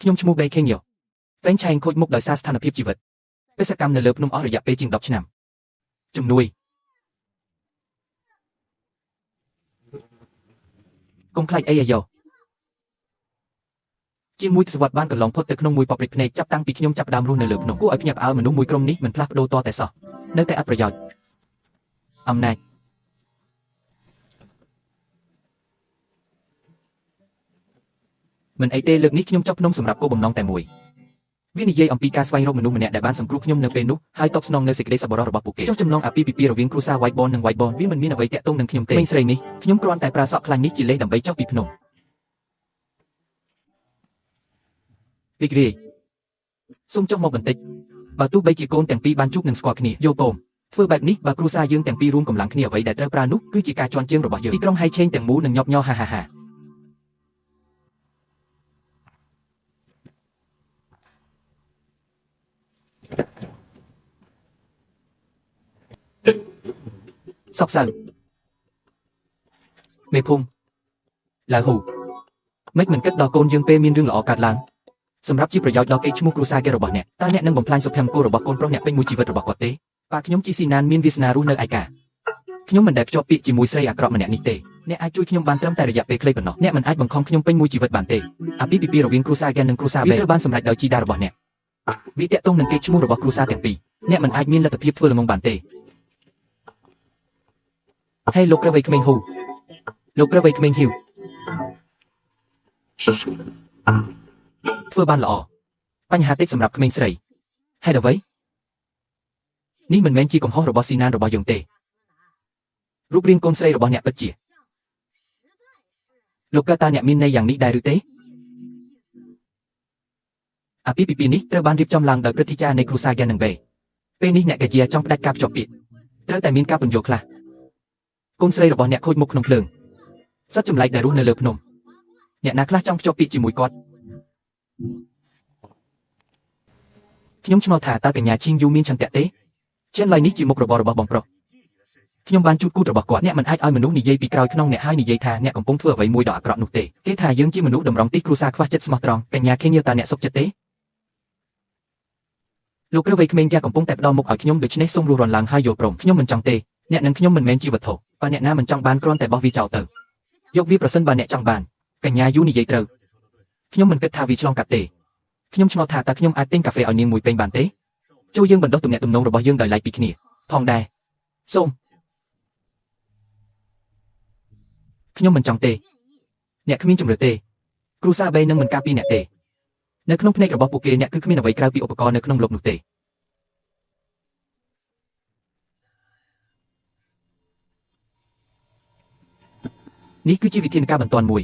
ខ្ញុំឈ្មោះបេខេងយ៉ូហ្វេងឆែងខូចមុខដោយសារស្ថានភាពជីវិតបេសកម្មនៅលើភ្នំអស់រយៈពេលជាង10ឆ្នាំជំនួយកុំខ្លាចអីអាយ៉ូជាងមួយទសវត្សរ៍បានកន្លងផុតទៅក្នុងមួយប៉ព្រិចភ្នែកចាប់តាំងពីខ្ញុំចាប់ផ្ដើមរស់នៅលើភ្នំគួរឲ្យភ្ញាក់ផ្អើលមនុស្សមួយក្រុមនេះមិនផ្លាស់ប្ដូរតតែសោះនៅតែអត់ប្រយោជន៍អំណាចមិនអីទេលើកនេះខ្ញុំចុះភ្នំសម្រាប់គោលបំណងតែមួយវានិយាយអំពីការស្វែងរកមនុស្សម្នាក់ដែលបានសង្គ្រោះខ្ញុំនៅពេលនោះហើយតបស្នងនៅសេចក្តីសប្បុរសរបស់ពួកគេចុះចំណងអាពាហ៍ពិពាហ៍រវាងគ្រួសារ White Bone និង White Bone វាមិនមានអ្វីទាក់ទងនឹងខ្ញុំទេក្មេងស្រីនេះខ្ញុំគ្រាន់តែប្រើសក់ខ្លាញ់នេះជាលេសដើម្បីចុះពីភ្នំរីករាយសូមចុះមកបន្តិចបើទោះបីជាកូនទាំងពីរបានជួបនិងស្គាល់គ្នាយោពងធ្វើបែបនេះបើគ្រួសារយើងទាំងពីររួមកម្លាំងគ្នាអ្វីដែលត្រូវប្រើនោះគឺជាការជន់ជើងរបស់យើងទីក្រុងហៃឆេងទាំងមូលនឹងញាប់ញ័រហាហាហាសោកសៅមេភូមិឡាហ៊ូមិនគិតដល់កូនយើងពេលមានរឿងល្អកើតឡើងសម្រាប់ជាប្រយោជន៍ដល់កេរ្តិ៍ឈ្មោះគ្រួសារគេរបស់អ្នកតើអ្នកនឹងបំផ្លាញសុភមង្គលរបស់កូនប្រុសអ្នកពេញមួយជីវិតរបស់គាត់ទេប៉ាខ្ញុំជាស៊ីណានមានវាសនារស់នៅឯកាខ្ញុំមិនដែលភ្ជាប់ពាក្យជាមួយស្រីអាក្រក់ម្នាក់នេះទេអ្នកអាចជួយខ្ញុំបានត្រឹមតែរយៈពេលខ្លីប៉ុណ្ណោះអ្នកមិនអាចបង្ខំខ្ញុំពេញមួយជីវិតបានទេអាពាហ៍ពិពាហ៍រវាងគ្រួសារគេនិងគ្រួសារបេត្រូវបានសម្រេចដោយជីតារបស់អ្នកវាទាក់ទងនឹងកេរ្តិ៍ឈ្មោះរបស់គ្រួសារទាំងពីរអ្នកមិនអាចមានលទ្ធភាពធ្វើល្ងងបានទេហេលោកក្រវៃក្មេងហ៊ូលោកក្រវៃក្មេងហ៊ីវធ្វើបានល្អបញ្ហាតិចសម្រាប់ក្មេងស្រីហេតុអ្វីនេះមិនមែនជាកំហុសរបស់ស៊ីណានរបស់យើងទេរូបរាងកូនស្រីរបស់អ្នកពិតជាលោកកតាអ្នកមានន័យយ៉ាងនេះដែរឬទេអាពាហ៍ពិពាហ៍នេះត្រូវបានរៀបចំឡើងដោយព្រឹទ្ធាចារ្យនៃគ្រួសារហ្គាននិងបេពេលនេះអ្នកកាជាចង់ផ្ដាច់ការភ្ជាប់ពាក្យត្រូវតែមានការពន្យល់ខ្លះកូនស្រីរបស់អ្នកខូចមុខក្នុងភ្លើងសត្វចម្លែកដែលរស់នៅលើភ្នំអ្នកណាខ្លះចង់ភ្ជាប់ពាក្យជាមួយគាត់ខ្ញុំឆ្ងល់ថាតើកញ្ញាឈៀងយូមានឆន្ទៈទេជិនឡៃនេះជាមុខរបររបស់បងប្រុសខ្ញុំបានជួបគូតរបស់គាត់អ្នកមិនអាចឲ្យមនុស្សនិយាយពីក្រោយខ្នងអ្នកហើយនិយាយថាអ្នកកំពុងធ្វើអ្វីមួយដ៏អាក្រក់នោះទេគេថាយើងជាមនុស្សតម្រង់ទីគ្រួសារខ្វះចិត្តស្មោះត្រង់កញ្ញាខេងយតើអ្នកសុខចិត្តទេលោកក្រវៃក្មេងយ៉ាកំពុងតែផ្ដល់មុខឲ្យខ្ញុំដូច្នេះសូមរស់រាន់ឡើងហើយយល់ព្រមខ្ញុំមិនចង់ទេអ្នកនិងខ្ញុំមិនមែនជាវត្ថុបើអ្នកណាមិនចង់បានគ្រាន់តែបោះវាចោលទៅយកវាប្រសិនបើអ្នកចង់បានកញ្ញាយូនិយាយត្រូវខ្ញុំមិនគិតថាវាឆ្លងកាត់ទេខ្ញុំឆ្ងល់ថាតើខ្ញុំអាចទិញកាហ្វេឲ្យនាងមួយពេញបានទេចូលយើងបណ្ដុះទំនាក់ទំនងរបស់យើងដោយឡែកពីគ្នាផងដែរសូមខ្ញុំមិនចង់ទេអ្នកគ្មានជំរឿទេគ្រួសារបីនឹងមិនការពារអ្នកទេនៅក្នុងភ្នែករបស់ពួកគេអ្នកគឺគ្មានអ្វីក្រៅពីឧបករណ៍នៅក្នុងលោកនោះទេនេះគឺជាវិធានការបន្ទាន់មួយ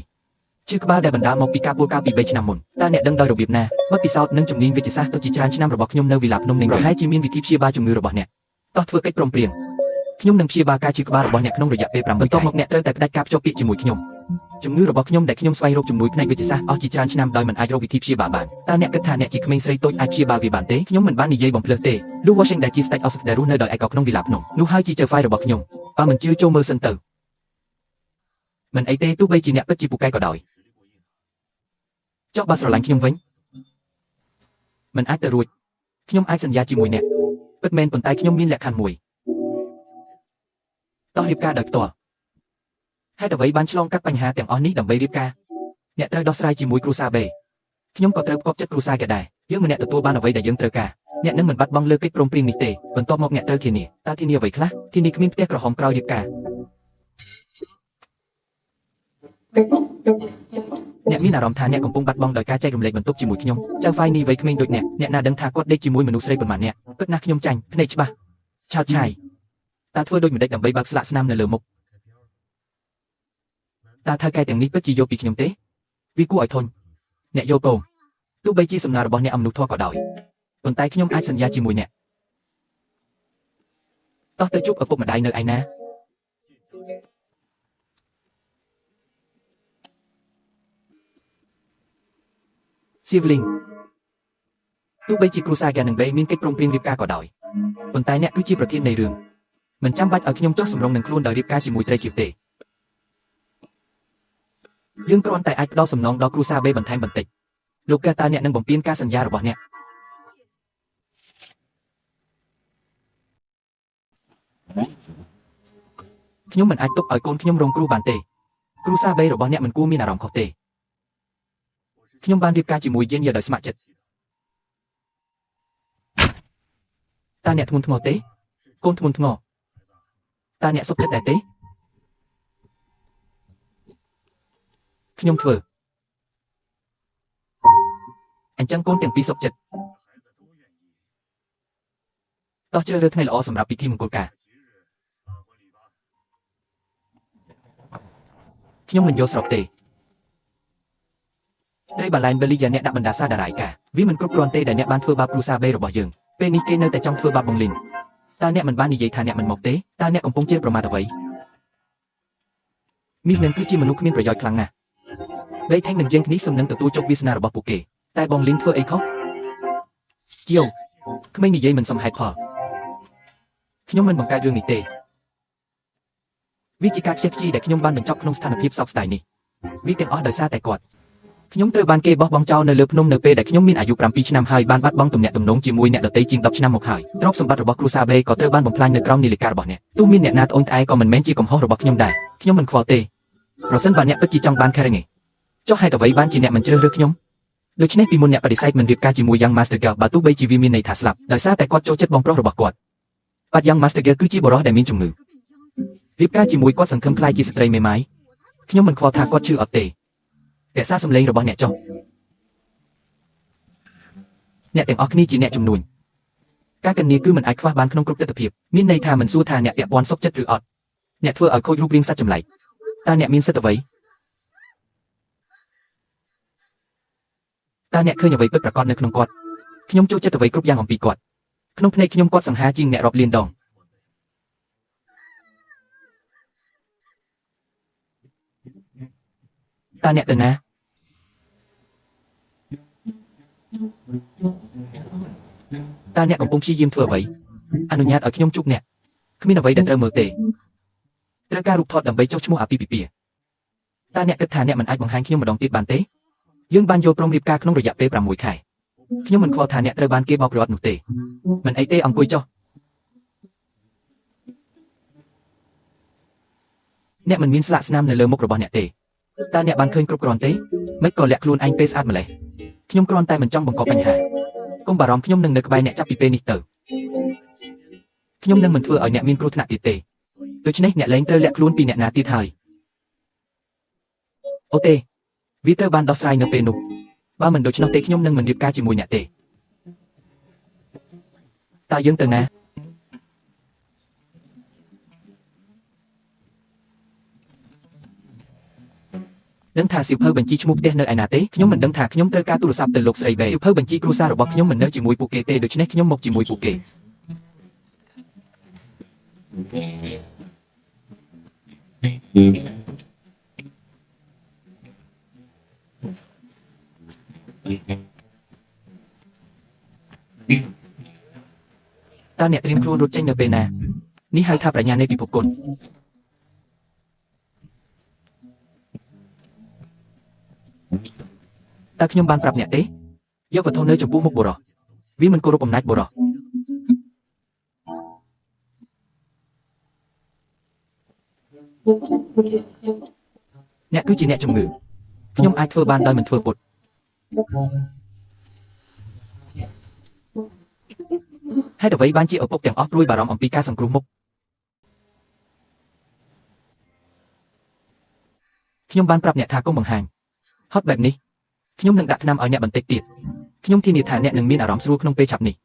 ឈឺក្បាលដែលបណ្ដាលមកពីការពោលកាលពី3ឆ្នាំមុនតើអ្នកដឹងដោយរបៀបណាបទពិសោធន៍និងជំនាញវិទ្យាសាស្ត្រទៅជាច្រើនឆ្នាំរបស់ខ្ញុំនៅវិឡាភ្នំនឹងប្រហែលជាមានវិធីព្យាបាលជំងឺរបស់អ្នកតោះធ្វើកិច្ចព្រមព្រៀងខ្ញុំនឹងព្យាបាលការឈឺក្បាលរបស់អ្នកក្នុងរយៈពេល5បន្ទាប់មកអ្នកត្រូវតែផ្ដាច់ការភ្ជាប់ពាក្យជាមួយខ្ញុំជំងឺរបស់ខ្ញុំដែលខ្ញុំស្វែងរកជំនួយផ្នែកវិទ្យាសាស្ត្រអស់ជាច្រើនឆ្នាំដោយមិនអាចរកវិធីព្យាបាលបានតើអ្នកគិតថាអ្នកជាក្មេងស្រីតូចអាចព្យាបាលវាបានទេខ្ញុំមិនបាននិយាយបំភ្លើសទេលូ Washington ដែលជាស្ដេចអស្ដែលរស់នៅដោយឯកោក្នុងវិឡាភ្នំនោះហើយជាចៅហ្វាយរបស់ខ្ញុំបើមិនជឿចូលមើលសិនទៅមិនអីទេទោះបីជាអ្នកពិតជាពូកែក៏ដោយចុះបើស្រឡាញ់ខ្ញុំវិញមិនអាចទៅរួចខ្ញុំអាចសន្យាជាមួយអ្នកពិតមែនប៉ុន្តែខ្ញុំមានលក្ខខណ្ឌមួយតោះរៀបការដោយផ្ទាល់ហេតុអ្វីបានឆ្លងកាត់បញ្ហាទាំងអស់នេះដើម្បីរៀបការអ្នកត្រូវដោះស្រាយជាមួយគ្រួសារបេខ្ញុំក៏ត្រូវផ្គប់ចិត្តគ្រួសារគេដែរយើងម្នាក់ទទួលបានអ្វីដែលយើងត្រូវការអ្នកនឹងមិនបាត់បង់លើកិច្ចព្រមព្រៀងនេះទេបន្ទាប់មកអ្នកត្រូវធានាតើធានាអ្វីខ្លះធានាគ្មានផ្ទះក្រហមក្រោយរៀបការអ្នកមានអារម្មណ៍ថាអ្នកកំពុងបាត់បង់ដោយការចែករំលែកបន្ទប់ជាមួយខ្ញុំចៅហ្វាយនេះវ័យក្មេងដូចអ្នកអ្នកណាដឹងថាគាត់ដេកជាមួយមនុស្សស្រីប៉ុន្មានអ្នកពិតណាស់ខ្ញុំចាញ់ភ្នែកច្បាស់ឆោតឆាយតើធ្វើដូចម្ដេចដើម្បីបើកស្លាកស្នាមនៅលើមុខតើថៅកែទាំងនេះពិតជាយកពីខ្ញុំទេវាគួរឲ្យធុញអ្នកយល់ព្រមទោះបីជាសំណើរបស់អ្នកអមនុស្សធម៌ក៏ដោយប៉ុន្តែខ្ញុំអាចសន្យាជាមួយអ្នកតោះទៅជួបឪពុកម្ដាយនៅឯណាសៀវលីងទោះបីជាគ្រួសារហ្គាននិងបេមានកិច្ចព្រមព្រៀងរៀបការក៏ដោយប៉ុន្តែអ្នកគឺជាប្រធាននៃរឿងមិនចាំបាច់ឲ្យខ្ញុំចុះសម្រុងនឹងខ្លួនដោយរៀបការជាមួយត្រីខៀវទេយើងគ្រាន់តែអាចផ្ដល់សំណងដល់គ្រួសារបេបន្ថែមបន្តិច លោកកែតើអ្នកនឹងបំពានការសន្យារបស់អ្នកខ្ញុំមិនអាចទុកឲ្យកូនខ្ញុំរងគ្រោះបានទេគ្រួសារបីរបស់អ្នកមិនគួរមានអារម្មណ៍ខុសទេខ្ញុំបានរៀបការជាមួយយេនយ៉ាដោយស្ម័គ្រចិត្តតើអ្នកធ្ងន់ធ្ងរទេកូនធ្ងន់ធ្ងរតើអ្នកសុខចិត្តដែរទេខ្ញុំធ្វើអញ្ចឹងកូនទាំងពីរសុខចិត្តតោះជ្រើសរើសថ្ងៃល្អសម្រាប់ពិធីមង្គលការខ្ញុំមិនយល់ស្របទេត្រីបាឡែនបេលីយ៉ាអ្នកដាក់បណ្ដាសាតារាយកាវាមិនគ្រប់គ្រាន់ទេដែលអ្នកបានធ្វើបាបគ្រួសារបេរបស់យើងពេលនេះគេនៅតែចង់ធ្វើបាបបងលីនតើអ្នកមិនបាននិយាយថាអ្នកមិនមកទេតើអ្នកកំពុងជេរប្រមាថអ្វីមីសនឹងគឺជាមនុស្សគ្មានប្រយោជន៍ខ្លាំងណាស់បេថេងនិងយើងនេះសំនឹងទទួលជោគវាសនារបស់ពួកគេតែបងលីនធ្វើអីខុសជាវក្មេងនិយាយមិនសមហេតុផលខ្ញុំមិនបង្កើតរឿងនេះទេវាជាការខ្ជះខ្ជាយដែលខ្ញុំបានបញ្ចប់ក្នុងស្ថានភាពសោកស្ដាយនេះវាទាំងអស់ដោយសារតែគាត់ខ្ញុំត្រូវបានគេបោះបង់ចោលនៅលើភ្នំនៅពេលដែលខ្ញុំមានអាយុ7ឆ្នាំហើយបានបាត់បង់ទំនាក់ទំនងជាមួយអ្នកដទៃជាង10ឆ្នាំមកហើយទ្រព្យសម្បត្តិរបស់គ្រួសារបេក៏ត្រូវបានបំផ្លាញនៅក្រោមនាឡិការបស់អ្នកទោះមានអ្នកណាត្អូញត្អែក៏មិនមែនជាកំហុសរបស់ខ្ញុំដែរខ្ញុំមិនខ្វល់ទេប្រសិនបើអ្នកពិតជាចង់បានខេរ៉េងេចុះហេតុអ្វីបានជាអ្នកមិនជ្រើសរើសខ្ញុំដូច្នេះពីមុនអ្នកបដិសេធមិនរៀបការជាមួយយ៉ាង Master Girl បើទោះបីជាវាមានន័យថាស្លាប់ដោយសារតែគាត់ចូលចិត្តបងប្រុសរបស់គាត់បាត់យ៉ាង Master Girl គឺជាបុរសដែលមានជំងឺរៀបការជាមួយគាត់សង្ឃឹមក្លាយជាស្ត្រីមេម៉ាយខ្ញុំមិនខ្វល់ថាគាត់ឈឺអត់ទេរក្សាសម្លេងរបស់អ្នកចុះអ្នកទាំងអស់គ្នាជាអ្នកជំនួញការកិននាគឺមិនអាចខ្វះបានក្នុងគ្រប់ទិដ្ឋភាពមានន័យថាមិនសួរថាអ្នកពាក់ព័ន្ធសុខចិត្តឬអត់អ្នកធ្វើឲ្យខូចរូបរាងសត្វចម្លែកតើអ្នកមានសិទ្ធិអ្វីតើអ្នកឃើញអ្វីពិតប្រាកដនៅក្នុងគាត់ខ្ញុំចូលចិត្តអ្វីគ្រប់យ៉ាងអំពីគាត់ក្នុងភ្នែកខ្ញុំគាត់សង្ហាជាងអ្នករាប់លានដងតើអ្នកទៅណាតើអ្នកកំពុងព្យាយាមធ្វើអ្វីអនុញ្ញាតឲ្យខ្ញុំជួបអ្នកគ្មានអ្វីដែលត្រូវមើលទេត្រូវការរូបថតដើម្បីចុះឈ្មោះអាពាហ៍ពិពាហ៍តើអ្នកគិតថាអ្នកមិនអាចបង្ហាញខ្ញុំម្ដងទៀតបានទេយើងបានយល់ព្រមរៀបការក្នុងរយៈពេល6ខែខ្ញុំមិនខ្វល់ថាអ្នកត្រូវបានគេបោករត់នោះទេមិនអីទេអង្គុយចុះអ្នកមិនមានស្លាកស្នាមនៅលើមុខរបស់អ្នកទេតើអ្នកបានឃើញគ្រប់គ្រាន់ទេមិនក៏លាក់ខ្លួនឯងពេលស្អាតម្លេះខ្ញុំគ្រាន់តែមិនចង់បង្កបញ្ហាកុំបារម្ភខ្ញុំនឹងនៅក្បែរអ្នកចាប់ពីពេលនេះទៅខ្ញុំនឹងមិនធ្វើឲ្យអ្នកមានគ្រោះថ្នាក់ទៀតទេដូច្នេះអ្នកលែងត្រូវលាក់ខ្លួនពីអ្នកណាទៀតហើយអូទេវាត្រូវបានដោះស្រាយនៅពេលនោះបើមិនដូច្នោះទេខ្ញុំនឹងមិនរៀបការជាមួយអ្នកទេតើយើងទៅណាដឹងថាសៀវភៅបញ្ជីឈ្មោះផ្ទះនៅឯណាទេខ្ញុំមិនដឹងថាខ្ញុំត្រូវការទូរស័ព្ទទៅលោកស្រីបេសៀវភៅបញ្ជីគ្រួសាររបស់ខ្ញុំមិននៅជាមួយពួកគេទេដូច្នេះខ្ញុំមកជាមួយពួកគេតើអ្នកត្រៀមខ្លួនរត់ចេញនៅពេលណានេះហៅថាប្រាជ្ញានៃពិភពគុណតើខ្ញុំបានប្រាប់អ្នកទេយកវត្ថុនៅចំពោះមុខបុរសវាមិនគោរពអំណាចបុរសអ្នកគឺជាអ្នកជំងឺខ្ញុំអាចធ្វើបានដោយមិនធ្វើពុតហេតុអ្វីបានជាឪពុកទាំងអស់ព្រួយបារម្ភអំពីការសង្គ្រោះមុខខ្ញុំបានប្រាប់អ្នកថាកុំបង្ហាញហត់បែបនេះខ្ញុំនឹងដាក់ថ្នាំឲ្យអ្នកបន្តិចទៀតខ្ញុំធានាថាអ្នកនឹងមានអារម្មណ៍ស្រួលក្នុងពេលឆាប់នេះ